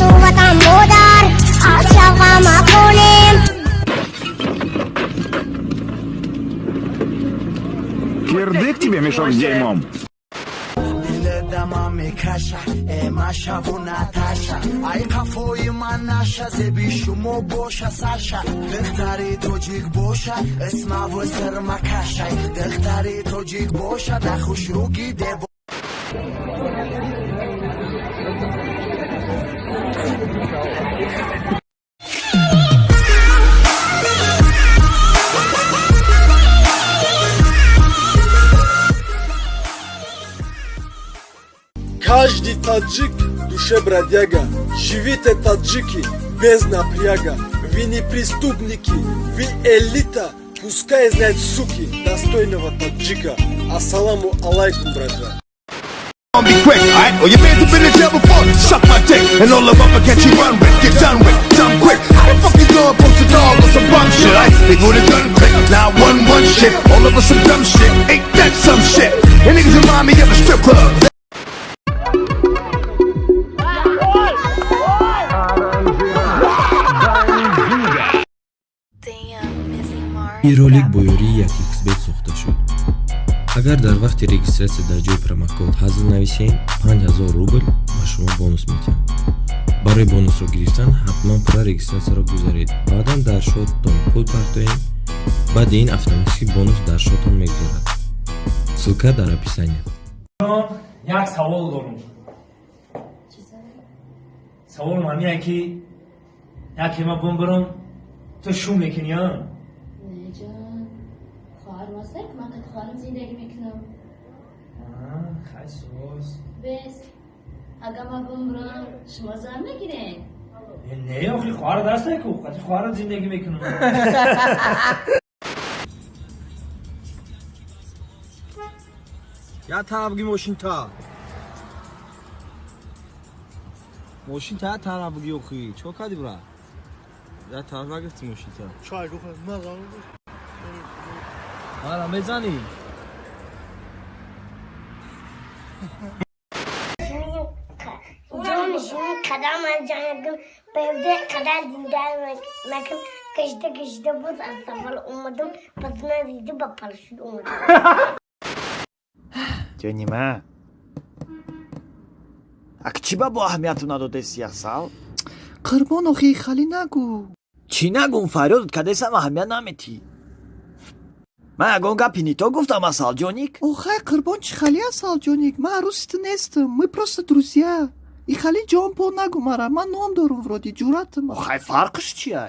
Ту ватан модар аз шавқа макунем. Кирдык тебе, мешок с дерьмом. Дилдама мекаша, эмашаву Наташа, ай қафои ман наша, зеби шумо боша Саша, духтари тоҷик боша, исмаву сирмакашай, духтари тоҷик боша, да хушруги дево. Каждый таджик душе бродяга. Живите, таджики, без напряга. Вы не преступники, вы элита. Пускай знают, суки, достойного таджика. Ассаламу алайкум, братва. Be quick, alright? Or your man's been in jail before. Suck my dick. And all the mother catch you run with. Get done with. Dumb quick. How the fuck you gonna post a dog on some bum shit, right? They go to gun click. 911 shit. All of us some dumb shit. Ain't that some shit? And niggas remind me of a strip club. Ин ролик бо ёрии 1xBet сохта шуд. Агар дар вақти регистрация дар ҷои промокод ҳазл нависем, 5000 рубл ба шумо бонус медиҳанд. Барои бонусро гирифтан ҳатман пурра регистрация ро гузаред, баъдан дар счёт тон пул партоед. Баъди ин автоматически бонус дар счёт он мегузарад. Ссылка дар описание. Як савол дорум. Савол маъние ки яке ма бумбурам, ту шу мекунӣ, а? Не, ҷон, хоҳар мастер, ман қад хоҳарам зиндагӣ мекунам. Хай, соз. Бес, агар ман бумбурам, шумо зан мегиред? Не, охи, хоҳар дасте ку, қати хоҳарат зиндагӣ мекунам. Я тараф ги, мошинта, мошинта я тараф ги. Охи, чикор кардӣ, бра? Я тараф нагирифтӣ мошинта. Чай гуфт, Мара мезанӣ? Ҷони шумо қадам аз ҷанг певде қадар зинда макун, кашида кашида боз аз сафар омадам, пас надида ба парашют омадам. Ҷонима, ак чӣ ба бо аҳамияту надодеси, Асал? Қурбон, охи, хали нагӯ. Чӣ нагум? Фарёдат кадесам, аҳамият наметӣ. Ман ягон гапи нито гуфтам, Асалҷоник? Охай, Қурбон, чӣ хали, Асалҷоник? Ман арӯси ту нестам, мы просто друзья. И хали ҷон по нагӯ мара, ман ном дорум, вроде ҷуръатам. Охай, фарқш чия?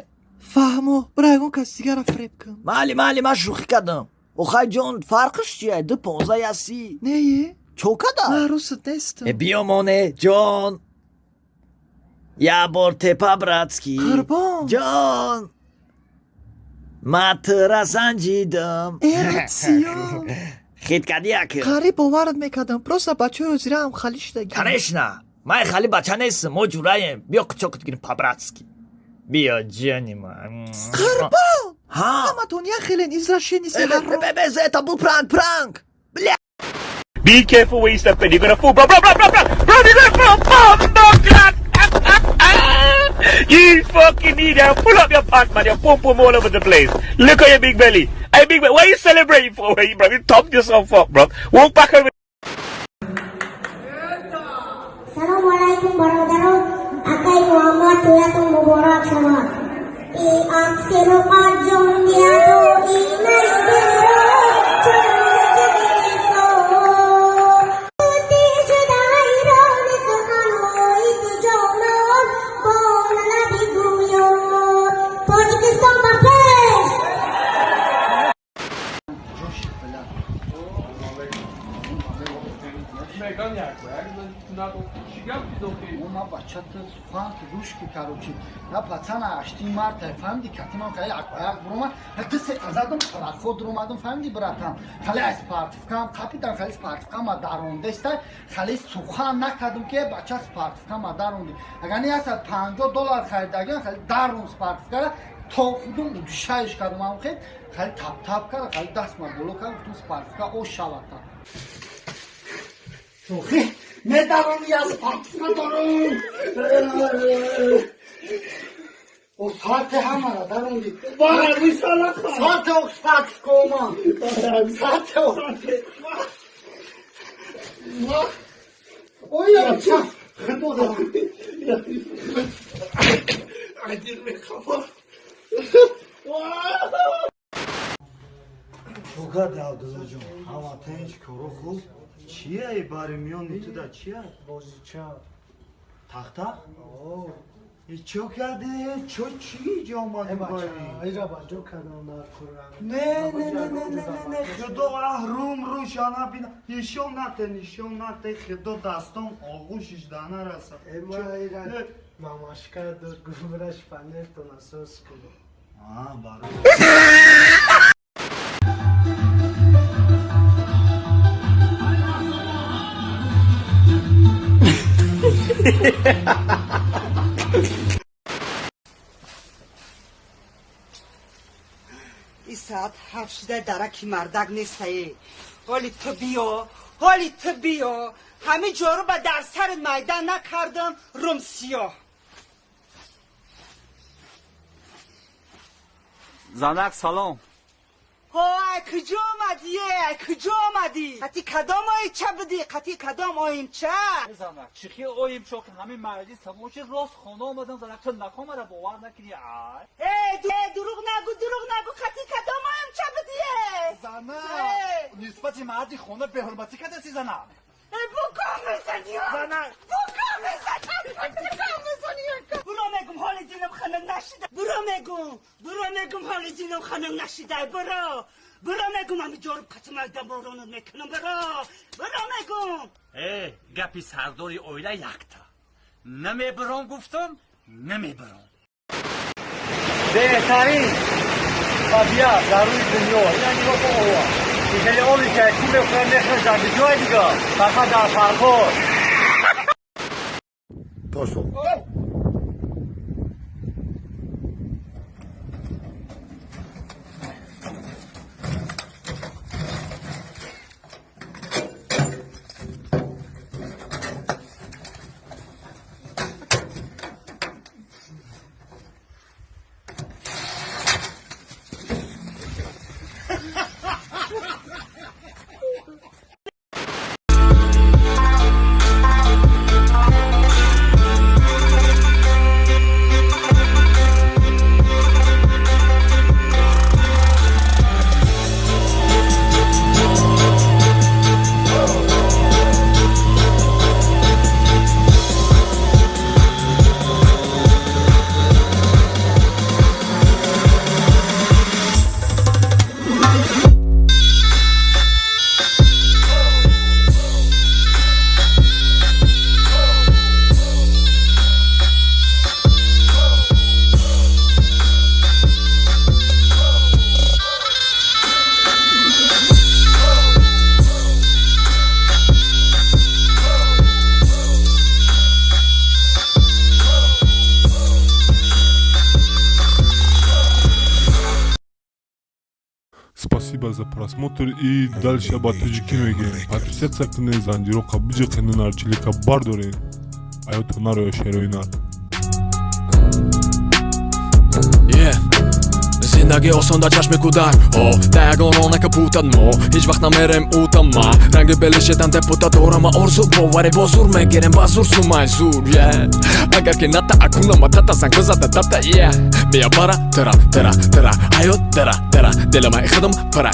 Фаҳмо, бира ягон кас дигара фиреб кун. Майли, майли, ман шӯхӣ кардам. Охай, ҷон, фарқш чия? Ду понздаҳ, я си. Нее. Чо када? Ман арӯсат нестам. Э, биё моне, ҷон, я бор тепа братский. Қурбон. Ҷон, ма тура санҷидам. Эрациё. Хит кадӣ, як? Қариб боварат мекардам, просто бачаҳои ҳозираам хали шудагӣ. Конечно, ман хали бача нестам, мо ҷураем. Биё, қучоқат гирим, по-братски, биё, ҷони ман. Қурбон. Ҳа. Ҳаматон як хелен, извращенец. Это был пранк, пранк, бля. Be careful where you step in. You're gonna fall, bro, bro, bro, bro, bro, bro. You're gonna fall, bomb, you fucking idiot. Pull up your pants, man. You're pum pum all over the place. Look at your big belly. Hey, big belly. What are you celebrating for, bro? You topped yourself up, bro. Walk back over. Салому алайкум, бародарон. Акай Муҳаммад, тӯятон муборак шавад. И аксеру анҷом диҳаду инаи дилро чун ҷабисон. Тути шуда ҳайрони суханҳои ту, ҷонон, бо лаби гӯён. Тоҷикистон ба пеш! Ҷоши бля. Меган як як чӣ гап дохи? Ма бачата сухан ки гӯш ки, короче, на пацана ашти марта, фаҳмиди, катимам хали як бурома ду се задам, пароход ромадам, фаҳмиди, братан, хали аз спортивка м қапидан, хали спортивка ма дарондеста, хали сухан накардам ки бача спортивка ма даронди. Агар не 150 доллар харидагиам, хали дарон спортивка ра то худум удушаиш кардам, ам хел хали тап-тап кард, хали даст ма боло кард, гуфтум спортивка ош шавата. Шӯхӣ медарони, я спортивка дорум. Сарте ҳамара даронди. Сарте спартовкоман. Сарте. Ой, худо дорам. Один мехафа. Чӯкарди, Абдуллоҷон, ҳама тинч, коро хуб? Чия бари миёни туда, чия? Бозича. Тахта? Чо карди? Чо чи ҷо омади бари? Ира ба ҷо кардам дар Қуръан. Не, не, не, не, не, не, не, худо аҳрум рӯшана бина. Нишон нате, нишон нате, худо дастон оғӯшиш да нараса. Ма ира мамашка дод, гуфт шпанерто насос кун. А, баро. И соат 7 шуда, дараки мардак нестае. Ҳоли ту биё, ҳоли ту биё. Ҳамин ҷоро ба дар сари майдан накардам, рум сиёҳ. Занак, салом. Ҳо, ай куҷо омадие? Ай куҷо омадӣ? Қати кадом оимча будӣ? Қати кадом оимча? Занак, чӣ хел оимчо, ки ҳамин маҷлис тамом шид, рост хона омадам. Занак, ту накомара бовар накунӣ, ай. Э, дурӯғ нагӯ, дурӯғ нагӯ, қати кадом оимча будие? Занак, нисбати марди хона беҳурматӣ кардаси, занак. Э, буком мезанӣ? Занак. Буком мезанӣ, буком мезанӣ. Буро мегум, ҳоли динам ханам нашида. Буро мегум, буро мегум, ҳоли динам ханам нашида. Буро, буро мегум, ҳами ҷоруб қатимайда боронат мекунам. Буро, буро мегум. Э, гапи сардори оила якта. Намебуром гуфтам, намебуром. Беҳтарин табиат дар рӯи дунё ина нигоҳ кун, ова хеле оби ки ку мехӯрем, мехӯрем дар ҷои дига, фақат дар Фархор. Пошел. Спасибо за просмотр и дальше ба тоҷикӣ мегӯем. Подписаться кунед, занҷироқа биҷиқену нарчилика бардоред. Аёто нароя шероина. Yeah. Зиндагӣ осон дар чашми кӯдак. О да ягон ронака путад, мо ҳеҷ вақт намерем утама. Ранги белишедан депутат дорама, орзу боварӣ бо зур мегирем, ба зур сумай зур. Yeah. Агар ки ната акуна матата, занг бизада дата. Yeah. Мия бара тра тра тра ҳаёт дара дара дилама худам пара.